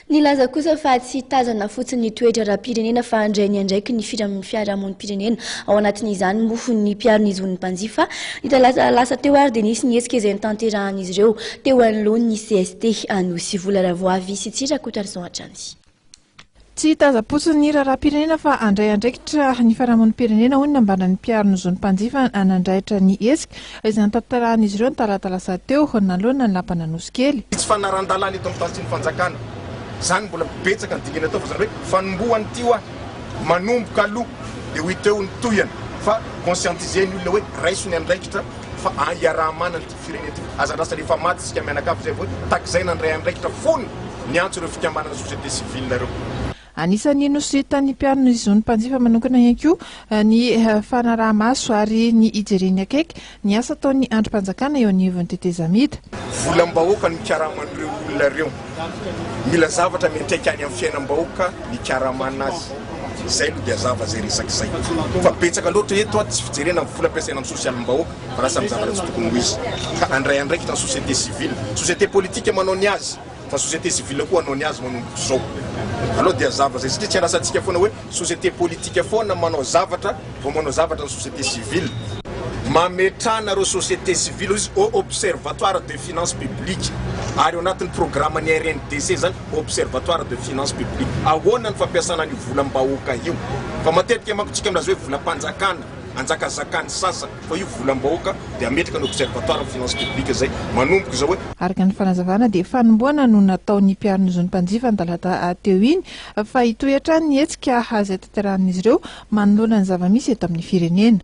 Nilaza kosa fa tsy tazana fotsiny ny toe-draharaham-pirenena fa handray ny andraikiny ny fiarahamonim-pirenena. Ao anatin'izany moa ny mpiaro ny zon'ny mpanjifa. Ny talata lasa teo ary dia nisy ny hetsika izay notanterahan'izy ireo teo anoloan'ny cst Anosivola Ravoavy sy Tsirakotarison hatrany. Tsy hitazam-potsiny ny raharaham-pirenena fa handray andraikitra ny fiarahamonim-pirenena, hoy ny nambaran'ny mpiaro ny zon'ny mpanjifa nandraitra ny hetsika izay notanterahan'izy ireo ny talata lasa teo, nanoloana ny lapan'Anosikely. Tsy fanaran-dalàna eto amin'ny tany sy ny fanjakana izany, mbola betsaka ny dingana atao fa izany hoe fanombohana ity hoa, manomboka aloha dia ho hita eo ny tohiny fa conscientiser ny olona hoe raiso ny andraikitra fa iaraha-manana ity firenena ity, aza andrasana efa maty isika mianakavy izay vao hoe takizay nandray andraikitra fony niantso ireo fikambanana société civile ireo. Anisan'ny nosoritan'ny mpiaro ny zon'ny mpanjifa manokana ihany koa ny fanaraha-maso ary ny hijereny akaiky ny asa ataon'ny andrim-panjakana eo anivon'ny tetezamita. Volam-bahoaka no ikaraman'ireo olona ireo. Mila zavatra miantraika any amin'ny fiainam-bahoaka ny ikaramana azy. Izay aloha dia hazava izay resaka izay. Fa betsaka loatra eto tsy fijerena ny vola ampiasaina amin'ny sosialim-bahoaka fa lasa amin'ny zavatra tsy tokony ho izy. Ka handray andraikitra ny société civile. Société politique manao ny azy fa société civile koa hanao ny azy manomboka izao. Aleo dia hazava izay satria tsy andrasantsika foana hoe société politique foana manao zavatra vao manao zavatra ny société civile. Mametrahana ireo société civile hoy izy au observatoire de finance publique ary ao anatin'ny programme-n'ny RNDC izany observatoire de finance publique. Ahoana ny fampiasana an'io volam-bahoaka io? Fa matetika manko tsika milaza hoe volam-panjakana anjakazakan'ny sasany fa io volam-bahoaka dia ametraka ny observatoire finance publique izay manomboka izao hoe. Araka ny fanazavana dia fanombohana no nataon'ny mpiaro ny zon'ny mpanjifa ny talata teo iny fa hitohy hatrany ny hetsika izay tanterahin'izy ireo manoloana ny zava-misy eto amin'ny firenena.